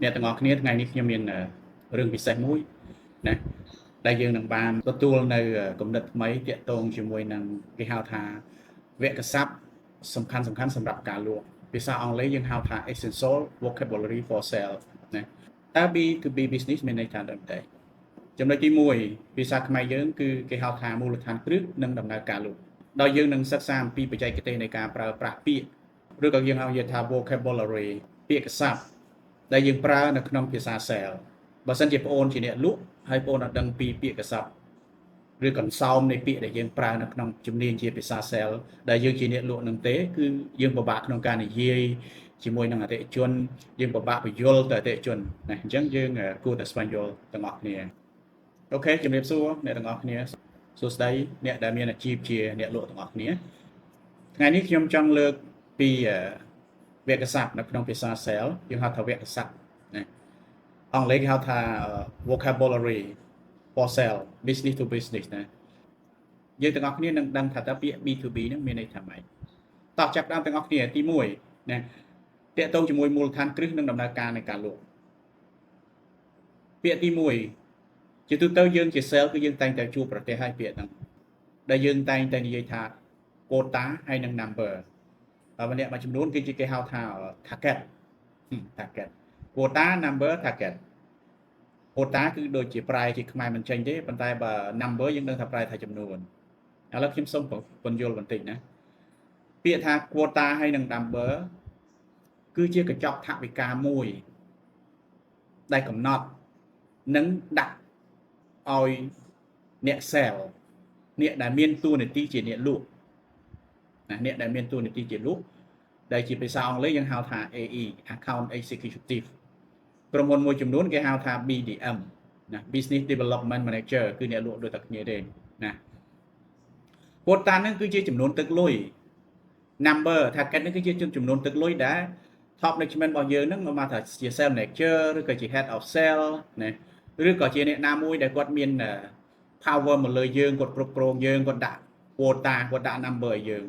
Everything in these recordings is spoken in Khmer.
អ្នកទាំងអស់គ្នាថ្ងៃនេះខ្ញុំមានរឿងពិសេសមួយណាដែលយើងនឹងបានទទួលនៅគំនិតថ្មីទាក់ទងជាមួយនឹងគេហៅថាវគ្គស័ព្ទសំខាន់សំខាន់សម្រាប់ការលក់ភាសាអង់គ្លេសយើងហៅថា essential vocabulary for sale ណាតើ B2B business មានន័យថាដូចម្ដេចចំណុចទី1ភាសាខ្មែរយើងគឺគេហៅថាមូលដ្ឋានគ្រឹះនិងដំណើរការលក់ដោយយើងនឹងសិក្សាអំពីបច្ចេកទេសនៃការប្រើប្រាស់ពាក្យឬក៏យើងហៅនិយាយថា vocabulary ពាក្យស័ព្ទដែលយើងប្រើនៅក្នុងភាសា sale បើសិនជាប្អូនជាអ្នកលក់ហើយប្អូនអត់ដឹងពីពាក្យស័ព្ទឬកន្សោមនៃពាក្យដែលយើងប្រើនៅក្នុងជំនាញជាភាសា sale ដែលយើងជាអ្នកលក់នឹងទេគឺយើងពិបាកក្នុងការនិយាយជាមួយនឹងអតិថិជនយើងពិបាកពន្យល់ទៅអតិថិជនណាអញ្ចឹងយើងគួរតែស្វែងយល់ទាំងអស់គ្នាOK ជំរាបសួរអ្នកទាំងអស់គ្នាសួស្តីអ្នកដែលមានអាជីពជាអ្នកលក់ទាំងអស់គ្នាថ្ងៃនេះខ្ញុំចង់លើកពីវគ្គស័ព្ទនៅក្នុងភាសា sale យើងហៅថាវគ្គស័ព្ទណាអង់គ្លេសគេហៅថា vocabulary for sale business to business ណាយើងទាំងអស់គ្នានឹងដឹងថាតើពាក្យ B2B ហ្នឹងមានន័យថាម៉េចតោះចាប់ផ្ដើមទាំងអស់គ្នាទី1ណាទាក់ទងជាមួយមូលដ្ឋានគ្រឹះនិងដំណើរការនៃការលក់ពាក្យទី1ជាទូទៅយើងជា sale គឺយើងតែងតែជួបប្រទះឲ្យពាក្យហ្នឹងដែលយើងតែងតែនិយាយថា quota ហើយនិង number ហើយម្នាក់មួយចំនួនគឺជាគេហៅថា target target quota number target quota គឺដូចជាប្រែជាខ្មែរមិនចេញទេប៉ុន្តែបើ number យើងដឹងថាប្រែថាចំនួនឥឡូវខ្ញុំសូមពន្យល់បន្តិចណាពាក្យថា quota ហើយនិង number គឺជាកញ្ចប់ថវិកាមួយដែលកំណត់និងដាក់ឲ្យអ្នក sell អ្នកដែលមានតួនាទីជាអ្នកលក់ណាអ្នកដែលមានតួនាទីជាលក់ដែលជាភាសាអង់គ្លេសយើងហៅថា AE Account Executive ក្រុមហ៊ុនមួយចំនួនគេហៅថា BDM ណា Business Development Manager គឺអ្នកលក់ដូចតែគ្នាទេណា quota ហ្នឹងគឺជាចំនួនទឹកលុយ number target នេះគឺជាចំនួនទឹកលុយដែល top management របស់យើងហ្នឹងមកថាជា sales manager ឬក៏ជា head of sale ណាឬក៏ជាអ្នកណាមួយដែលគាត់មាន power មកលើយើងគាត់គ្រប់គ្រងយើងគាត់ដាក់ quota គាត់ដាក់ number ឲ្យយើង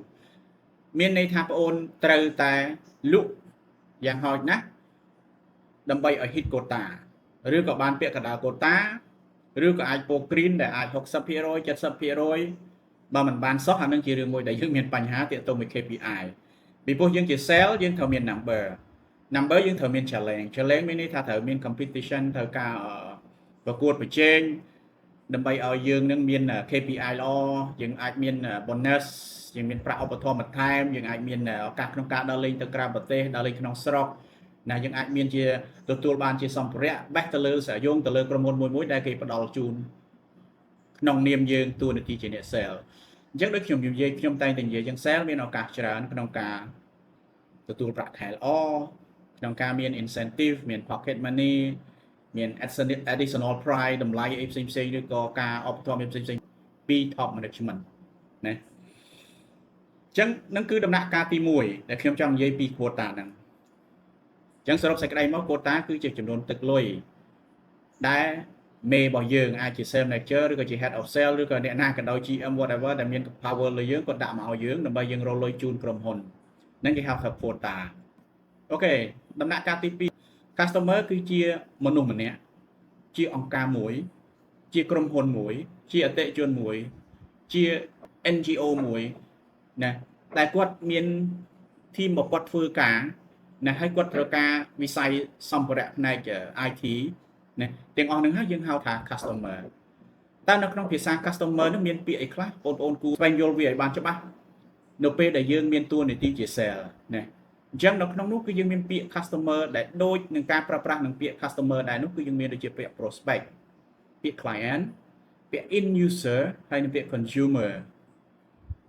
មានន័យថាប្អូនត្រូវតែលក់យ៉ាងហោចណាស់ដើម្បីឲ្យ hit quota ឬក៏បានពាក់កណ្ដាល quota ឬក៏អាចពោ green ដែលអាច60% 70%បើមិនបានសោះអានឹងជារឿងមួយដែលយើងមានបញ្ហាទាក់ទងមួយ KPI ពីព្រោះយើងជា sale យើងត្រូវមាន number number យើងត្រូវមាន challenge challenge មានន័យថាត្រូវមាន competition ត្រូវការប្រកួតប្រជែងដើម្បីឲ្យយើងនឹងមាន KPI ល្អយើងអាចមាន bonus យើងមានប្រាក់ឧបត្ថម្ភបន្ថែមយើងអាចមានឱកាសក្នុងការដើរលេងទៅក្រៅប្រទេសដើរលេងក្នុងស្រុកណាយើងអាចមានជាទទួលបានជាសម្ភារៈបេះទៅលើសហយោងទៅលើក្រុមហ៊ុនមួយមួយដែលគេផ្ដល់ជូនក្នុងនាមយើងតួនាទីជាអ្នក sale អញ្ចឹងដូចខ្ញុំនិយាយខ្ញុំតែងតែនិយាយចឹង sale មានឱកាសច្រើនក្នុងការទទួលប្រាក់ខែល្អក្នុងការមាន incentive មាន pocket money មាន additional price តម្លៃអីផ្សេងផ្សេងឬក៏ការឧបត្ថម្ភផ្សេងផ្សេងពី top management ណាអញ្ចឹងនឹងគឺដំណាក់កាលទី1ដែលខ្ញុំចង់និយាយពី quota ហ្នឹងអញ្ចឹងសរុបសេចក្តីមក quota គឺជាចំនួនទឹកលុយដែលមេរបស់យើងអាចជា sales manager ឬក៏ជា head of sale ឬក៏អ្នកណាក៏ដោយ GM whatever ដែលមាន power លើយើងគាត់ដាក់មកឲ្យយើងដើម្បីយើងរកលុយជូនក្រុមហ៊ុនហ្នឹងគេហៅថា quota OK ដំណាក់កាលទី2 customer គឺជាមនុស្សម្នាក់ជាអង្គការមួយ ជាក្រុមហ៊ុនមួយ ជាអតិថិជនមួយ ជា NGO មួយណាតែគាត់មាន team របស់គាត់ធ្វើការណាហើយគាត់ត្រូវការវិស័យសម្ភារៈផ្នែក IT ណាទាំងអស់ហ្នឹងហើយយើងហៅថា customer តើនៅក្នុងភាសា customer នឹងមានពាក្យអីខ្លះបងប្អូនគួរស្វែងយល់វាឲ្យបានច្បាស់នៅពេលដែលយើងមានតួនាទីជា sale ណាអញ្ចឹងនៅក្នុងនោះគឺយើងមានពាក្យ customer ដែលដូចនឹងការប្រើប្រាស់នឹងពាក្យ customer ដែរនោះគឺយើងមានដូចជាពាក្យ prospect ពាក្យ client ពាក្យ end user ហើយនិងពាក្យ consumer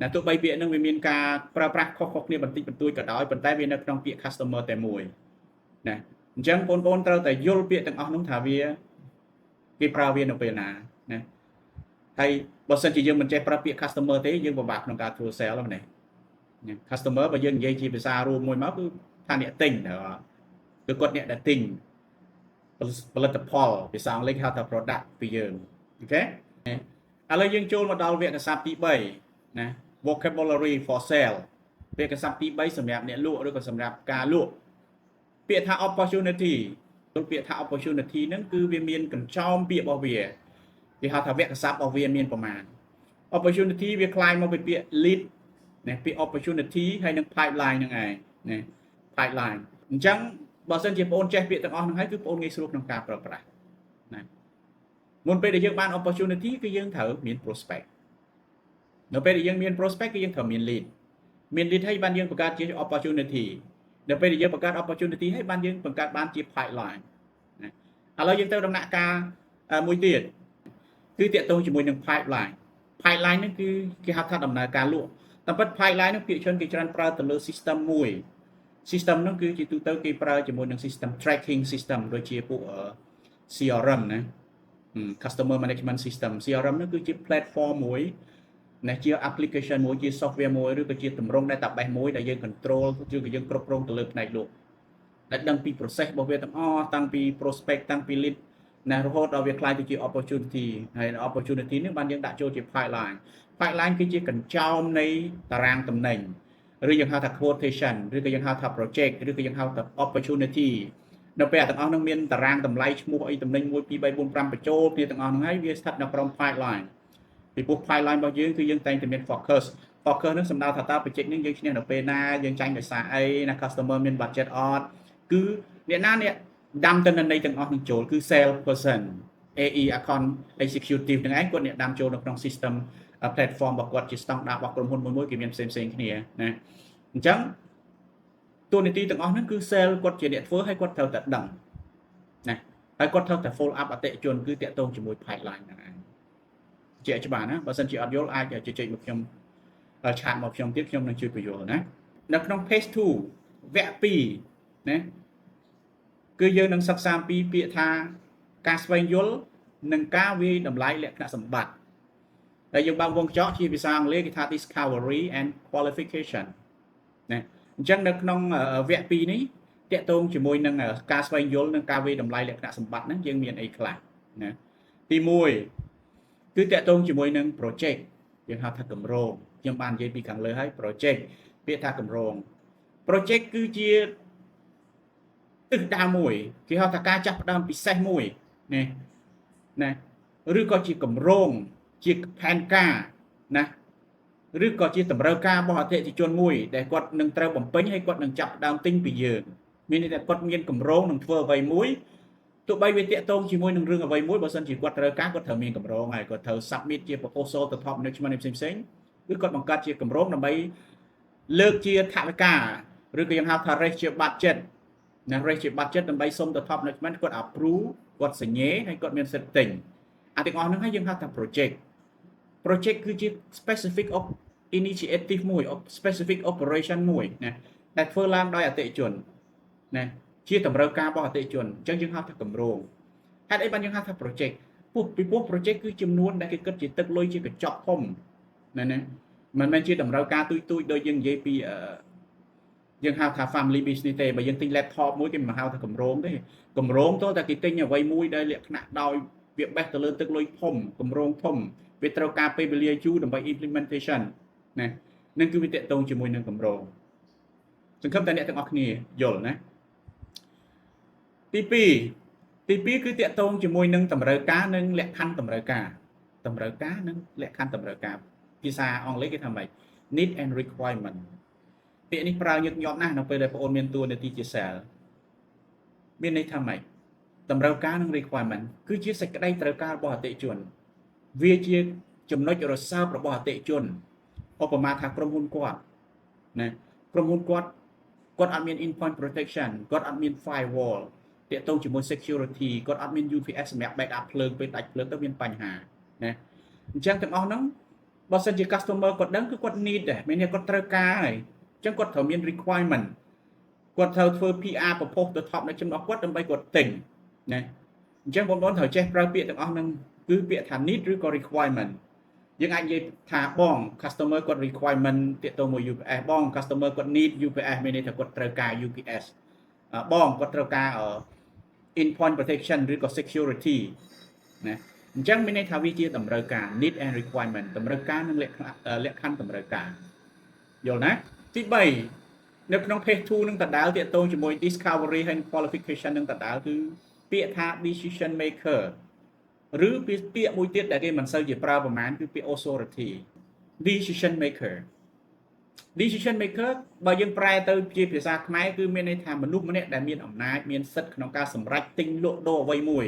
ណាទោះបីពាក្យហ្នឹងវាមានការប្រើប្រាស់ខុសៗគ្នាបន្តិចបន្តួចក៏ដោយប៉ុន្តែវានៅក្នុងពាក្យ customer តែមួយណាអញ្ចឹងបងប្អូនត្រូវតែយល់ពាក្យទាំងអស់នោះថាវាគេប្រើវានៅពេលណាណាហើយបើសិនជាយើងមិនចេះប្រើពាក្យ customer ទេយើងពិបាកក្នុងការធ្វើ sale ហ្នឹងណា customer បើយើងនិយាយជាភាសារួមមួយមកគឺថាអ្នកទិញគឺគាត់អ្នកដែលទិញផលិតផលភាសាអង់គ្លេសហៅថា product ពីយើង OK ឥឡូវយើងចូលមកដល់វគ្គស័ព្ទទី3ណា vocabulary for sale ពាក្យស័ព្ទទី3សម្រាប់អ្នកលក់ឬក៏សម្រាប់ការលក់ពាក្យថា opportunity ពាក្យថា opportunity ហ្នឹងគឺវាមានកញ្ចោមពាក្យរបស់វាគេហៅថាវគ្គស័ព្ទរបស់វាមានប្រមាណ opportunity វាក្លាយមកពីពាក្យ lead ណាពាក្យ opportunity ហើយនិង pipeline ហ្នឹងឯងណា pipeline អញ្ចឹងបើសិនជាបងអូនចេះពាក្យទាំងអស់ហ្នឹងហើយគឺបងអូនងាយស្រួលក្នុងការប្រើប្រាស់ណាមុនពេលដែលយើងបាន opportunity គឺយើងត្រូវមាន prospect នៅពេលដែលយើងមាន prospect គឺយើងត្រូវមាន lead មាន lead ហើយបានយើងបង្កើតជា opportunity នៅពេលដែលយើងបង្កើត opportunity ហើយបានយើងបង្កើតបានជា pipeline ណាឥឡូវយើងទៅដំណាក់កាលមួយទៀតគឺតាក់ទងជាមួយនឹង pipeline pipeline ហ្នឹងគឺគេហៅថាដំណើរការលក់តាមពិត pipeline ហ្នឹងភាគច្រើនគេច្រើនប្រើទៅលើ system មួយ system ហ្នឹងគឺជាទូទៅគេប្រើជាមួយនឹង system tracking system ដូចជាពួក CRM ណា customer management system CRM ហ្នឹងគឺជា platform មួយណាជា application មួយជា software មួយឬក៏ជាទម្រង់ database មួយដែលយើង control ឬក៏យើងគ្រប់គ្រងទៅលើផ្នែកលក់ដែលដឹងពី process របស់វាទាំងអស់តាំងពី prospect តាំងពី lead ណារហូតដល់វាក្លាយទៅជា opportunity ហើយ opportunity នេះបានយើងដាក់ចូលជា pipeline pipeline គឺជាកញ្ចោមនៃតារាងតំណែងឬយើងហៅថា quotation ឬក៏យើងហៅថា project ឬក៏យើងហៅថា opportunity នៅពេលទាំងអស់នឹងមានតារាងតម្លៃឈ្មោះអីតំណែង1 2 3 4 5បញ្ចូលគ្នាទាំងអស់ហ្នឹងហើយវាស្ថិតនៅក្រោម pipeline ពីព្រោះ pipeline របស់យើងគឺយើងតែងតែមាន focus focus នឹងសំដៅថាតើ project នេះយើងឈ្នះនៅពេលណាយើងចាញ់ដោយសារអីណា customer មាន budget អត់គឺអ្នកណាអ្នកដាំទិន្នន័យទាំងអស់នឹងចូលគឺ sales person AE account executive នឹងឯងគាត់អ្នកដាំចូលនៅក្នុង system platform របស់គាត់ជា standard របស់ក្រុមហ៊ុនមួយមួយគេមានផ្សេងផ្សេងគ្នាណាអញ្ចឹងតួនាទីទាំងអស់ហ្នឹងគឺ sale គាត់ជាអ្នកធ្វើហើយគាត់ត្រូវតែដឹងណាហើយគាត់ត្រូវតែ follow up អតិថិជនគឺតាក់ទងជាមួយ pipeline ហ្នឹងឯងជាច្បាស់ណាបើសិនជាអត់យល់អាចជជែកមកខ្ញុំ chat មកខ្ញុំទៀតខ្ញុំនឹងជួយពន្យល់ណានៅក្នុង page 2វគ្គ2ណាគឺយើងនឹងសិក្សាពីពាក្យថាការស្វែងយល់និងការវាយតម្លៃលក្ខណៈសម្បត្តិដែលយើងបើកវង់ក្រចកជាភាសាអង់គ្លេសគេថា discovery and qualification ណាអញ្ចឹងនៅក្នុងវគ្គ2នេះតាក់ទងជាមួយនឹងការស្វែងយល់និងការវាយតម្លៃលក្ខណៈសម្បត្តិហ្នឹងយើងមានអីខ្លះណាទី1គឺតាក់ទងជាមួយនឹង project យើងហៅថាគម្រោងខ្ញុំបាននិយាយពីខាងលើហើយ project ពាក្យថាគម្រោង project គឺជាទិសដៅមួយគេហៅថាការចាប់ផ្ដើមពិសេសមួយនេះណាឬក៏ជាគម្រោងជាផែនការណាឬក៏ជាតម្រូវការរបស់អតិថិជនមួយដែលគាត់នឹងត្រូវបំពេញហើយគាត់នឹងចាប់ផ្ដើមទិញពីយើងមានន័យថាគាត់មានគម្រោងនឹងធ្វើអ្វីមួយទោះបីវាតាក់ទងជាមួយនឹងរឿងអ្វីមួយបើសិនជាគាត់ត្រូវការគាត់ត្រូវមានគម្រោងហើយគាត់ត្រូវ submit ជា proposal ទៅ top management ផ្សេងផ្សេងឬគាត់បង្កើតជាគម្រោងដើម្បីលើកជាថវិកាឬក៏យើងហៅថា raise ជា budget ណា raise ជា budget ដើម្បីសុំទៅ top management គាត់ approve គាត់សញ្ញេហើយគាត់មានសិទ្ធិទិញអាទាំងអស់ហ្នឹងហើយយើងហៅថា project project គឺជា specific of initiative មួយ specific operation មួយណាដែលធ្វើឡើងដោយអតិថិជនណាជាតម្រូវការរបស់អតិថិជនអញ្ចឹងយើងហៅថាគម្រោងហេតុអីបានយើងហៅថា project ពោះពីព្រោះ project គឺចំនួនដែលគេគិតជាទឹកលុយជាកញ្ចក់ធំណាណាមិនមែនជាតម្រូវការទូចទូចដូចយើងនិយាយពីយើងហៅថា family business ទេបើយើងទិញ laptop មួយគេមិនហៅថាគម្រោងទេគម្រោងទោះតែគេទិញអ្វីមួយដែលលក្ខណៈដោយវាបេះទៅលើទឹកលុយធំគម្រោងធំវាត្រូវការពេលវេលាយូរដើម្បី implementation ណានឹងគឺវាតាក់ទងជាមួយនឹងគម្រោងសង្ឃឹមតែអ្នកទាំងអស់គ្នាយល់ណាទី2ទី2គឺតាក់ទងជាមួយនឹងតម្រូវការនិងលក្ខខណ្ឌតម្រូវការតម្រូវការនិងលក្ខខណ្ឌតម្រូវការភាសាអង់គ្លេសគេថាម៉េច need and requirement ពាក្យនេះប្រើញឹកញាប់ណាស់នៅពេលដែលបងអូនមានតួនាទីជា sale មានន័យថាម៉េចតម្រូវការនិង requirement គឺជាសេចក្តីត្រូវការរបស់អតិថិជនវាជាចំណុចរសើបរបស់អតិថិជនឧបមាថាក្រុមហ៊ុនគាត់ណាក្រុមហ៊ុនគាត់គាត់អត់មាន endpoint protection គាត់អត់មាន firewall តាក់ទងជាមួយ security គាត់អត់មាន UPS សម្រាប់ backup ភ្លើងពេលដាច់ភ្លើងទៅមានបញ្ហាណាអញ្ចឹងទាំងអស់ហ្នឹងបើសិនជា customer គាត់ដឹងគឺគាត់ need ដែរមានន័យគាត់ត្រូវការហើយអញ្ចឹងគាត់ត្រូវមាន requirement គាត់ត្រូវធ្វើ PR propose ទៅ top នៅចំណុចគាត់ដើម្បីគាត់ទិញណាអញ្ចឹងបងប្អូនត្រូវចេះប្រើពាក្យទាំងអស់ហ្នឹងគឺពាក្យថា need ឬក៏ requirement យើងអាចនិយាយថាបង customer គាត់ requirement ទាក់ទងមួយ UPS បង customer គាត់ need UPS មានន័យថាគាត់ត្រូវការ UPS បងគាត់ត្រូវការ endpoint protection ឬក៏ security ណាអញ្ចឹងមានន័យថាវាជាតម្រូវការ need and requirement តម្រូវការនិងលក្ខលក្ខខណ្ឌតម្រូវការយល់ណាទី3នៅក្នុង page 2នឹងដដែលទាក់ទងជាមួយ discovery ហើយ qualification នឹងដដែលគឺ ពាក្យថា decision maker ឬពាក្យមួយទៀតដែលគេមិនសូវជាប្រើប្រមាណគឺពាក្យ authority decision maker decision maker បើយើងប្រែទៅជាភាសាខ្មែរគឺមានន័យថាមនុស្សម្នាក់ដែលមានអំណាចមានសិទ្ធិក្នុងការសម្រេចទិញលក់ដូរអ្វីមួយ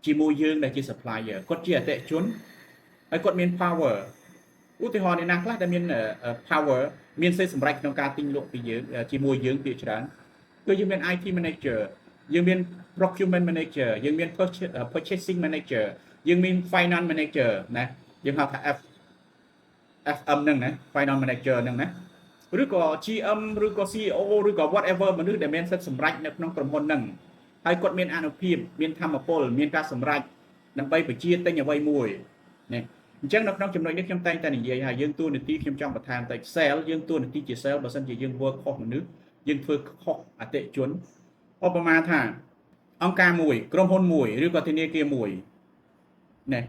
ជាមួយយើងដែលជា supplier គាត់ជាអតិថិជនហើយគាត់មាន power ឧទាហរណ៍អ្នកណាខ្លះដែលមាន power មានសិទ្ធិសម្រេចក្នុងការទិញលក់ពីយើងជាមួយយើងភាគច្រើនគឺយើងមាន IT manager យើងមាន procurement manager យើងមាន purchasing manager យើងមាន finance manager ណាយើងហៅថា FM ហ្នឹងណា finance manager ហ្នឹងណាឬក៏ GM ឬក៏ CEO ឬក៏ whatever មនុស្សដែលមានសិទ្ធិសម្រេចនៅក្នុងក្រុមហ៊ុនហ្នឹងហើយគាត់មានអានុភាពមានធម៌ពលមានការសម្រេចដើម្បីបញ្ជាទិញអ្វីមួយនេះអញ្ចឹងនៅក្នុងចំណុចនេះខ្ញុំតែងតែនិយាយថាយើងតួនាទីខ្ញុំចង់បន្ថែមតែ sale យើងតួនាទីជា sale បើសិនជាយើង work ខុសមនុស្សយើងធ្វើខុសអតិថិជនឧបមាថាអង្គការមួយក្រុមហ៊ុនមួយឬក៏ធនាគារមួយនេះ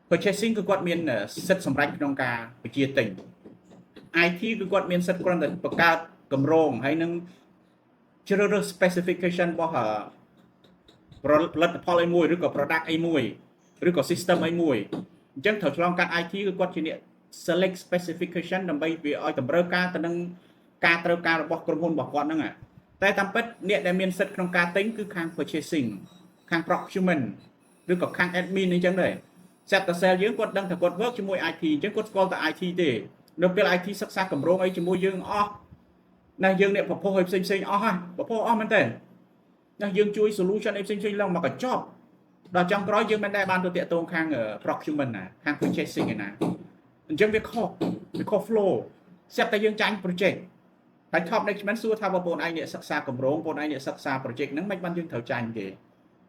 purchasing គឺគាត់មានសិទ្ធិសម្រេចក្នុងការបញ្ជាទិញ IT គឺគាត់មានសិទ្ធិគ្រាន់តែបង្កើតគម្រោងហើយនឹងជ្រើសរើស specification របស់ផលិតផលអីមួយឬក៏ product អីមួយឬក៏ system អីមួយអញ្ចឹងត្រូវឆ្លងកាត់ IT គឺគាត់ជាអ្នក select specification ដើម្បីវាឲ្យតម្រូវការទៅនឹងការត្រូវការរបស់ក្រុមហ៊ុនរបស់គាត់ហ្នឹងតែតាមពិតអ្នកដែលមានសិទ្ធិក្នុងការទិញគឺខាង purchasing ខាង procurement ឬក៏ខាង admin អញ្ចឹងដែរ set តែ sale យើងគាត់ដឹងថាគាត់ work ជាមួយ IT អញ្ចឹងគាត់ស្គាល់តែ IT ទេនៅពេល IT សិក្សាគម្រោងអីជាមួយយើងអស់ណាយើងអ្នកប្រផុសឲ្យផ្សេងផ្សេងអស់ហ่ะប្រផុសអស់មែនតើណាយើងជួយ solution អីផ្សេងផ្សេងឡើងមកកញ្ចប់ដល់ចុងក្រោយយើងមិនដែលបានទៅតាក់ទងខាង procurement ណាខាង purchasing ឯណាអញ្ចឹងវាខុស flow ស្រាប់តែយើងចាញ់ project ហើយ top management សួរថាបងប្អូនឯងអ្នកសិក្សាគម្រោងបងប្អូនឯងអ្នកសិក្សា project ហ្នឹងមិនបានយើងត្រូវចាញ់គេ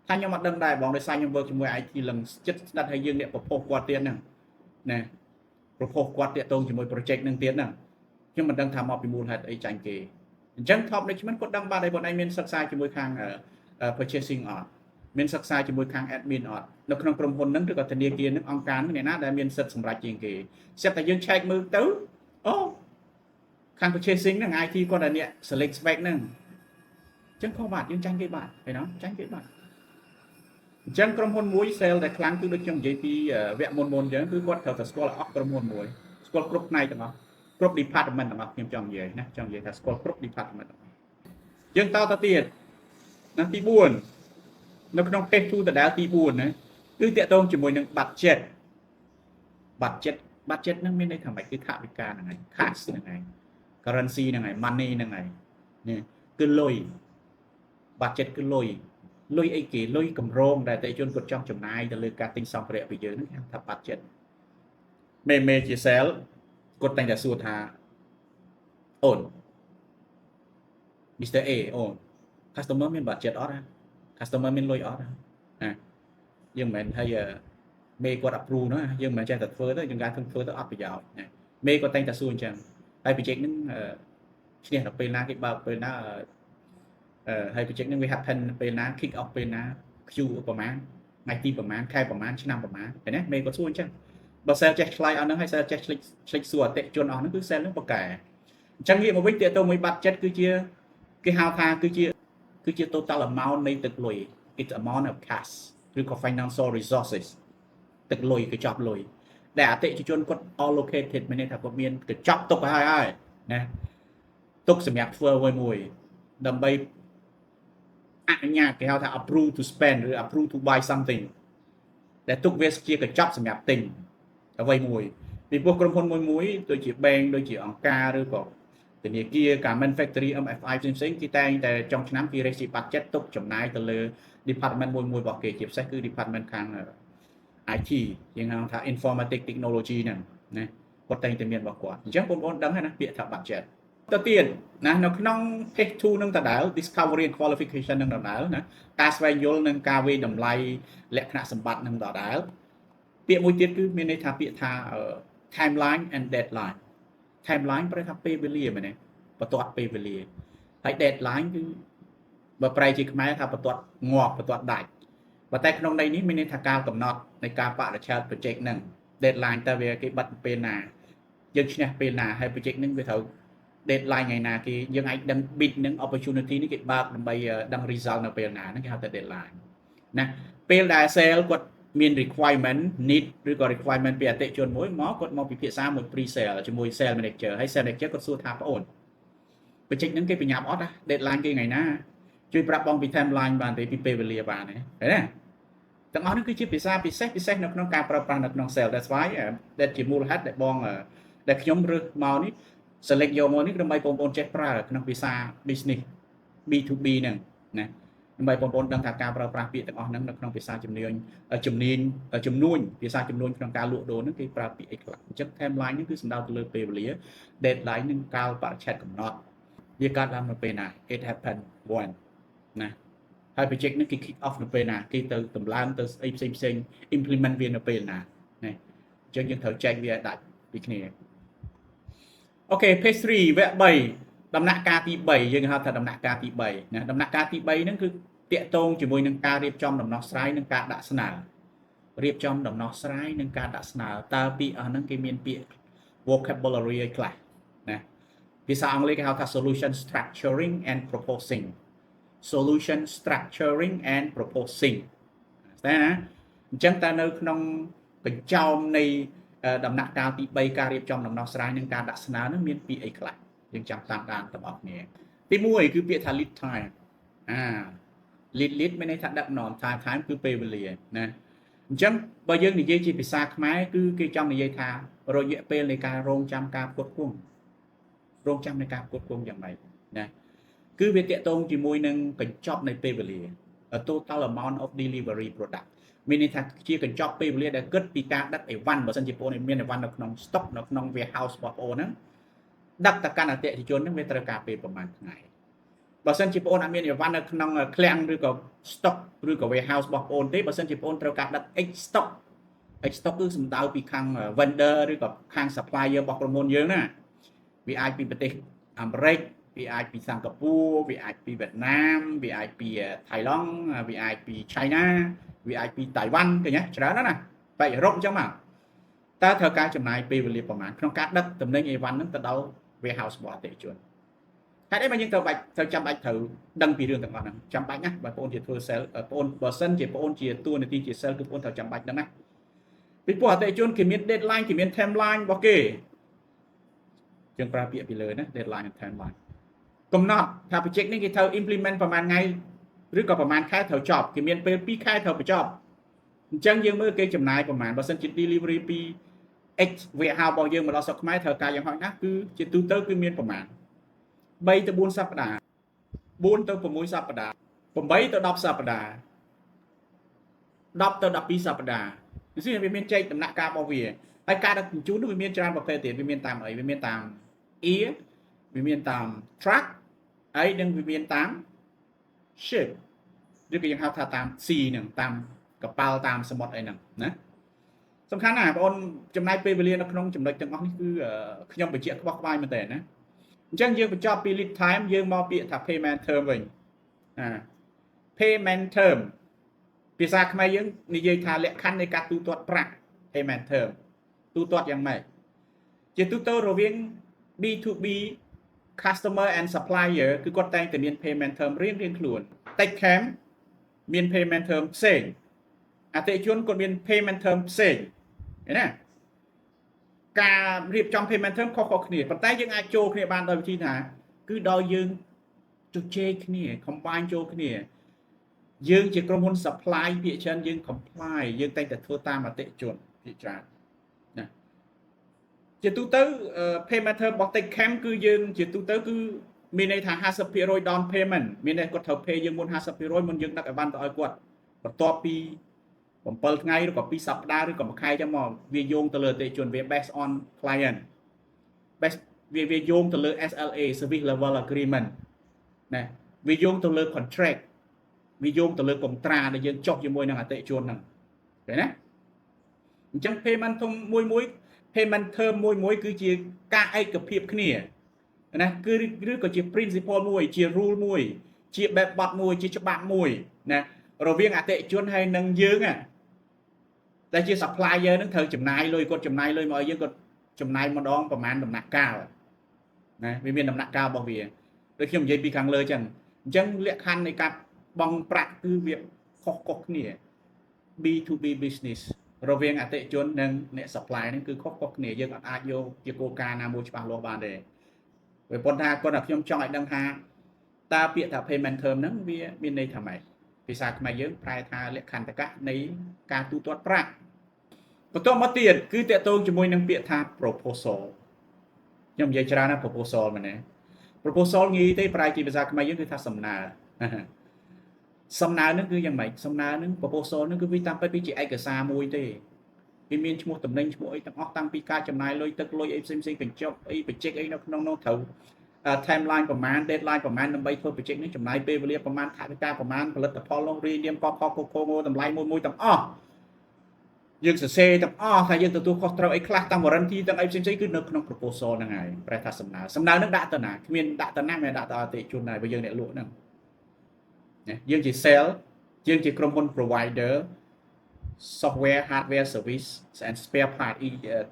ថាខ្ញុំអត់ដឹងដែរបងដោយសារខ្ញុំ work ជាមួយ IT លឹងចិត្តស្ដាប់ហើយយើងអ្នកប្រផុសគាត់ទៀតហ្នឹងណាប្រផុសគាត់តាក់ទងជាមួយ project ហ្នឹងទៀតហ្នឹងខ្ញុំមិនដឹងថាមកពីមូលហេតុអីចាញ់គេអញ្ចឹង top management គាត់ដឹងបាត់ហើយបងឯងមានសិក្សាជាមួយខាង purchasing អត់មានសិក្សាជាមួយខាង admin អត់នៅក្នុងក្រុមហ៊ុនហ្នឹងឬក៏ធនាគារហ្នឹងអង្គការហ្នឹងអ្នកណាដែលមានសិទ្ធិសម្រេចជាងគេស្រាប់តែយើងឆែកមើលទៅអូខាង purchasing ហ្នឹង IT គាត់តែអ្នក select spec ហ្នឹងអញ្ចឹងខុសបាត់យើងចាញ់គេបាត់ឃើញទេចាញ់គេបាត់អញ្ចឹងក្រុមហ៊ុនមួយ sale ដែលខ្លាំងគឺដូចខ្ញុំនិយាយពីវគ្គមុនមុនអញ្ចឹងគឺគាត់ត្រូវតែស្គាល់អស់ក្រុមហ៊ុនមួយស្គាល់គ្រប់ផ្នែកទាំងអស់គ្រប់ department ទាំងអស់ខ្ញុំចង់និយាយណាចង់និយាយថាស្គាល់គ្រប់ department ទាំងអស់យើងតទៅទៀតណាទី4នៅក្នុង phase 2ដដែលទី4ណាគឺតាក់ទងជាមួយនឹង budget budget budget ហ្នឹងមានន័យថាម៉េចគឺថវិកាហ្នឹងឯង cash ហ្នឹងឯង currency ហ្នឹងឯង money ហ្នឹងឯងនេះគឺលុយ budget គឺលុយលុយអីគេលុយកម្រងដែលអតិថិជនគាត់ចង់ចំណាយទៅលើការទិញសម្ភារៈពីយើងហ្នឹងគេហៅថា budget មេមេជា sale គាត់តែងតែសួរថាអូន Mr. A អូន customer មាន budget អត់ណា customer មានលុយអត់ណាយើងមិនមែនឲ្យមេគាត់ approve ណាយើងមិនមែនចេះតែធ្វើទៅយើងការធ្វើទៅអត់ប្រយោជន៍ណាមេគាត់តែងតែសួរអញ្ចឹងហើយ project ហ្នឹងឈ្នះដល់ពេលណាគេបើកពេលណាអឺហើយ project ហ្នឹងវា happen ពេលណា kick off ពេលណា Q ប្រហែលថ្ងៃទីប្រហែលខែប្រហែលឆ្នាំប្រហែលឃើញទេមេគាត់សួរអញ្ចឹងបើ sale ចេះឆ្លើយអស់ហ្នឹងហើយ sale ចេះឆ្លិចឆ្លិចសួរអតិថិជនអស់ហ្នឹងគឺ sale ហ្នឹងពូកែអញ្ចឹងងាកមកវិញទាក់ទងមួយ budget គឺជាគេហៅថាគឺជា total amount នៃទឹកលុយ it's amount of cash ឬក៏ financial resources ទឹកលុយកញ្ចប់លុយដែលអតិថិជនគាត់ allocated មានន័យថាគាត់មានកញ្ចប់ទុកឲ្យហើយណាទុកសម្រាប់ធ្វើអ្វីមួយដើម្បីអនុញ្ញាតគេហៅថា approve to spend ឬ approve to buy something ដែលទុកវាជាកញ្ចប់សម្រាប់ទិញអ្វីមួយពីព្រោះក្រុមហ៊ុនមួយមួយដូចជា bank ដូចជាអង្គការឬក៏ធនាគារ garment factory MFI ផ្សេងៗគេតែងតែចុងឆ្នាំគេ raise budget ទុកចំណាយទៅលើ department មួយមួយរបស់គេជាពិសេសគឺ department ខាង IT យើងហៅថា informatic technology ហ្នឹងណាគាត់តែងតែមានរបស់គាត់អញ្ចឹងបងប្អូនដឹងហើយណាពាក្យថា budget ទៅទៀតណានៅក្នុង phase 2នឹងដដែល discovery and qualification នឹងដដែលណាការស្វែងយល់និងការវាយតម្លៃលក្ខណៈសម្បត្តិនឹងដដែលពាក្យមួយទៀតគឺមានន័យថាពាក្យថា timeline and deadline timeline ប្រែថាពេលវេលាមែនទេបន្ទាត់ពេលវេលាហើយ deadline គឺបើប្រែជាខ្មែរថាបន្ទាត់ងាប់បន្ទាត់ដាច់ប៉ុន្តែក្នុងន័យនេះមានន័យថាការកំណត់នៃការបរិច្ឆេទ project ហ្នឹង deadline តើវាគេបិទពេលណាយើងឈ្នះពេលណាហើយ project ហ្នឹងវាត្រូវ Deadline ថ្ងៃណាគេយើងអាចដឹង bid នឹង opportunity នេះគេបើកដើម្បីដឹង result នៅពេលណាហ្នឹងគេហៅថា deadline ណា។ពេលដែល sale គាត់មាន requirement need ឬក៏ requirement ពីអតិថិជនមួយមកគាត់មកពិភាក្សាមួយ pre sale ជាមួយ sale manager ហើយ sale manager គាត់សួរថាប្អូន project ហ្នឹងគេប្រញាប់អត់ណា deadline គេថ្ងៃណាជួយប្រាប់បងពី timeline បានទេពីពេលវេលាបានទេឃើញទេទាំងអស់នេះគឺជាភាសាពិសេសពិសេសនៅក្នុងការប្រើប្រាស់នៅក្នុង sale. That's why ដែលជាមូលហេតុដែលបងដែលខ្ញុំរើសមកនេះ select យកមកនេះដើម្បីបងប្អូនចេះប្រើក្នុងភាសា business B2B ហ្នឹងណាដើម្បីបងប្អូនដឹងថាការប្រើប្រាស់ពាក្យទាំងអស់ហ្នឹងនៅក្នុងភាសាជំនាញជំនាញជំនួញភាសាជំនួញក្នុងការលក់ដូរហ្នឹងគេប្រើពាក្យអីខ្លះអញ្ចឹង timeline ហ្នឹងគឺសំដៅទៅលើពេលវេលា deadline នឹងកាលបរិច្ឆេទកំណត់វាកើតឡើងនៅពេលណា it happen when ណាហើយ project ហ្នឹងគេ kick off នៅពេលណាគេទៅតម្លើងទៅស្អីផ្សេងផ្សេង implement វានៅពេលណាណាអញ្ចឹងយើងត្រូវចែកវាឲ្យដាច់ពីគ្នាOK phase 3វគ្គ3ដំណាក់កាលទី3យើងហៅថាដំណាក់កាលទី3ណាដំណាក់កាលទី3ហ្នឹងគឺតាក់ទងជាមួយនឹងការរៀបចំដំណោះស្រាយនិងការដាក់ស្នើរៀបចំដំណោះស្រាយនិងការដាក់ស្នើតើពាក្យអស់ហ្នឹងគេមានពាក្យ vocabulary អីខ្លះណាភាសាអង់គ្លេសគេហៅថា solution structuring and proposing, solution structuring and proposing តែណាអញ្ចឹងតើនៅក្នុងកញ្ចោមនៃដំណាក់កាលទី3ការរៀបចំដំណោះស្រាយនិងការដាក់ស្នើនឹងមានពាក្យអីខ្លះយើងចាំតាមដានទាំងអស់គ្នាទី1គឺពាក្យថា lead time អា lead មានន័យថាដឹកនាំ time time គឺពេលវេលាណាអញ្ចឹងបើយើងនិយាយជាភាសាខ្មែរគឺគេចង់និយាយថារយៈពេលនៃការរងចាំការផ្គត់ផ្គង់រងចាំនៃការផ្គត់ផ្គង់យ៉ាងម៉េចណាគឺវាតាក់ទងជាមួយនឹងកញ្ចប់នៃពេលវេលា total amount of delivery product មានន័យថាជាកញ្ចប់ពេលវេលាដែលគិតពីការដឹកអីវ៉ាន់បើសិនជាបងមានអីវ៉ាន់នៅក្នុង stock នៅក្នុង warehouse របស់បងហ្នឹងដឹកទៅកាន់អតិថិជនហ្នឹងវាត្រូវការពេលប្រហែលថ្ងៃបើសិនជាបងអត់មានអីវ៉ាន់នៅក្នុងឃ្លាំងឬក៏ stock ឬក៏ warehouse របស់បងទេបើសិនជាបងត្រូវការដឹក ex stock ex stock គឺសំដៅពីខាង vendor ឬក៏ខាង supplier របស់ក្រុមហ៊ុនយើងណាវាអាចពីប្រទេសអាមេរិកវាអាចពីសិង្ហបុរីវាអាចពីវៀតណាមវាអាចពីថៃឡង់វាអាចពី China វាអាចពីតៃវ៉ាន់ឃើញទេច្រើនណាស់ណាបែកអឺរ៉ុបអញ្ចឹងមកតើត្រូវការចំណាយពេលវេលាប្រហែលក្នុងការដឹកតំណែងអីវ៉ាន់ហ្នឹងទៅដល់ warehouse របស់អតិថិជនហេតុអីបានយើងត្រូវបាច់ត្រូវចាំបាច់ត្រូវដឹងពីរឿងទាំងអស់ហ្នឹងចាំបាច់ណាបើបងប្អូនជាធ្វើ sale បងប្អូនបើសិនជាបងប្អូនជាតួនាទីជា sale គឺបងប្អូនត្រូវចាំបាច់ដឹងណាពីព្រោះអតិថិជនគេមាន deadline គេមាន timeline របស់គេយើងប្រើពាក្យពីលើណា deadline និង timeline កំណត់ថា project នេះគេត្រូវ implement ប្រហែលថ្ងៃឬក៏ប្រហែលខែត្រូវចប់គេមានពេល2ខែត្រូវបញ្ចប់អញ្ចឹងយើងមើលគេចំណាយប្រហែលបើសិនជា delivery ពី X warehouse របស់យើងមកដល់ស្រុកខ្មែរត្រូវការយ៉ាងហោចណាស់គឺជាទូទៅគឺមានប្រហែល3ទៅ4សប្តាហ៍4ទៅ6សប្តាហ៍8ទៅ10សប្តាហ៍10ទៅ12សប្តាហ៍នេះវាមានចែកដំណាក់កាលរបស់វាហើយការដឹកជញ្ជូននោះវាមានច្រើនប្រភេទទៀតវាមានតាមអីវាមានតាម air វាមានតាម truck ហើយនឹងវាមានតាម ship ឬក៏យើងហៅថាតាម sea ហ្នឹងតាមកប៉ាល់តាមសមុទ្រអីហ្នឹងណាសំខាន់ណាស់បងអូនចំណាយពេលវេលានៅក្នុងចំណុចទាំងអស់នេះគឺខ្ញុំបញ្ជាក់ក្បោះក្បាយមែនតើណាអញ្ចឹងយើងបញ្ចប់ពី lead time យើងមកពាក្យថា payment term វិញអា payment term ភាសាខ្មែរយើងនិយាយថាលក្ខខណ្ឌនៃការទូទាត់ប្រាក់ payment term ទូទាត់យ៉ាងម៉េចជាទូទៅរវាង B2B customer and supplier គឺគាត់តែងតែមាន payment term រៀងៗខ្លួន Techcam មាន payment term ផ្សេងអតិថិជនគាត់មាន payment term ផ្សេងឃើញណាការរៀបចំ payment term ខុសៗគ្នាប៉ុន្តែយើងអាចចូលគ្នាបានដោយវិធីថាគឺដោយយើងជជែកគ្នា combine ចូលគ្នាយើងជាក្រុមហ៊ុន supply ភាគច្រើនយើង comply យើងតែងតែធ្វើតាមអតិថិជនភាគច្រើនណាជាទូទៅ payment term របស់ Techcam គឺយើងជាទូទៅគឺមានន័យថា50% down payment មានន័យគាត់ត្រូវ pay យើងមុន50%មុនយើងដឹកឲ្យបានទៅឲ្យគាត់បន្ទាប់ពី7ថ្ងៃឬក៏2សប្តាហ៍ឬក៏មួយខែចឹងមកវាយោងទៅលើអតិថិជនវា based on client base វាយោងទៅលើ SLA service level agreement ណាវាយោងទៅលើ contract វាយោងទៅលើកុងត្រាដែលយើងចុះជាមួយនឹងអតិថិជនហ្នឹងឃើញណាអញ្ចឹង payment ធំមួយមួយ payment term មួយមួយគឺជាការឯកភាពគ្នាណាគឺឬក៏ជា principle មួយជា rule មួយ ជាបែបបទមួយជាច្បាប់មួយណារវាងអតិថិជនហើយនឹងយើងតែជា supplier នឹងត្រូវចំណាយលុយគាត់ចំណាយលុយមកឲ្យយើងគាត់ចំណាយម្ដងប្រហែលដំណាក់កាល ណាវាមានដំណាក់កាលរបស់វាដូចខ្ញុំនិយាយពីខាងលើចឹងអញ្ចឹងលក្ខខណ្ឌនៃការបង់ប្រាក់គឺវាខុសៗគ្នា B2B business រវាងអតិថិជននិងអ្នក supply ហ្នឹងគឺខុសៗគ្នាយើងអត់អាចយកជាគោលការណ៍ណាមួយច្បាស់លាស់បានទេព្រោះប៉ុន្តែគាត់តែខ្ញុំចង់ឲ្យដឹងថាតើពាក្យថា payment term ហ្នឹងវាមានន័យថាម៉េចភាសាខ្មែរយើងប្រែថាលក្ខន្តិកៈនៃការទូទាត់ប្រាក់បន្ទាប់មកទៀតគឺតកតងជាមួយនឹងពាក្យថា proposal ខ្ញុំនិយាយច្រើនណា proposal មែនទេ proposal ងាយទេប្រែជាភាសាខ្មែរយើងគឺថាសំណើសំណើនឹងគឺយ៉ាងម៉េចសំណើនឹង proposal នឹងគឺវាតាមពិតវាជាឯកសារមួយទេវាមានឈ្មោះតំណែងឈ្មោះអីទាំងអស់តាំងពីការចំណាយលុយទឹកលុយអីផ្សេងផ្សេងកញ្ចប់អីបច្ចេកអីនៅក្នុងនោះត្រូវ timeline ប្រមាណ deadline ប្រមាណដើម្បីធ្វើ project នេះចំណាយពេលវេលាប្រមាណថវិកាប្រមាណផលិតផលនោះរាយនាមកខកខងតម្លៃមួយមួយទាំងអស់យើងសរសេរទាំងអស់ថាយើងទទួលខុសត្រូវអីខ្លះតាម warranty ទាំងអីផ្សេងៗគឺនៅក្នុង proposal ហ្នឹងហើយប្រែថាសំណើសំណើហ្នឹងដាក់ទៅណាគ្មានដាក់ទៅណាមានដាក់ទៅអតិថិជនដែរបើយើងអ្នកលក់ហ្នឹងណាយើងជា sale យើងជាក្រុមហ៊ុន provider software, hardware, service and spare part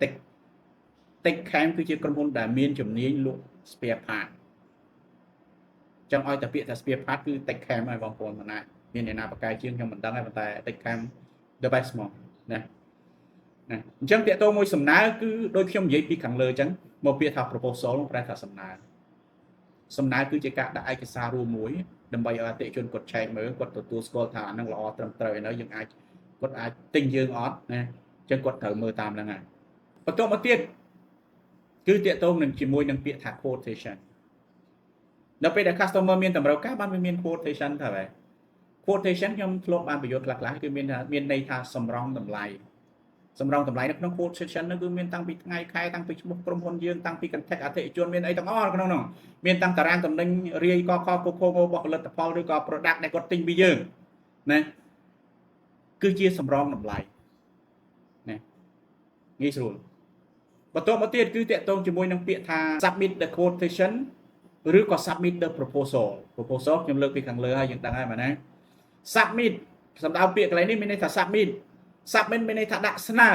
tech Tech Cam គឺជាក្រុមហ៊ុនដែលមានជំនាញលក់ spare part ចង់ឲ្យតែពាក្យថា spare part គឺ Tech Cam ហើយបងប្អូនមិនអាចមានអ្នកណាបកកែជាងខ្ញុំមិនដឹងទេប៉ុន្តែ Tech Cam the best ហ្មងណាណាអញ្ចឹងតាក់ទងមួយសំណើគឺដូចខ្ញុំនិយាយពីខាងលើអញ្ចឹងមកពាក្យថា proposal ប្រែថាសំណើសំណើគឺជាការដាក់ឯកសាររួមមួយដើម្បីឲ្យអតិថិជនគាត់ឆែកមើលគាត់ទទួលស្គាល់ថាអានឹងល្អត្រឹមត្រូវឯនៅយើងអាចគាត់អាចទិញយើងអត់ណាអញ្ចឹងគាត់ត្រូវមើលតាមហ្នឹងហើយបន្ទាប់មកទៀតគឺតាក់ទងនឹងជាមួយនឹងពាក្យថា quotation នៅពេលដែល customer មានតម្រូវការបានវាមាន quotation ទៅហើយ quotation ខ្ញុំធ្លាប់បានប្រយោជន៍ខ្លះៗគឺមានថាមានន័យថាសម្រងតម្លៃសម្រងតម្លៃនៅក្នុង quotation នោះគឺមានតាំងពីថ្ងៃខែតាំងពីឈ្មោះក្រុមហ៊ុនយើងតាំងពី contact អតិថិជនមានអីទាំងអស់ក្នុងនោះមានតាំងតារាងតំណែងរាយកខកខងរបស់ផលិតផលឬក៏ product ដែលគាត់ទិញពីយើងណាគឺជាសម្រងតម្លៃណាងាយស្រួលបន្ទាប់មកទៀតគឺតាក់ទងជាមួយនឹងពាក្យថា submit the quotation ឬក៏ submit the proposal proposal ខ្ញុំលើកពីខាងលើហើយយើងដឹងហើយបាទណា submit សំដៅពាក្យកន្លែងនេះមានន័យថា submit submit មានន័យថាដាក់ស្នើ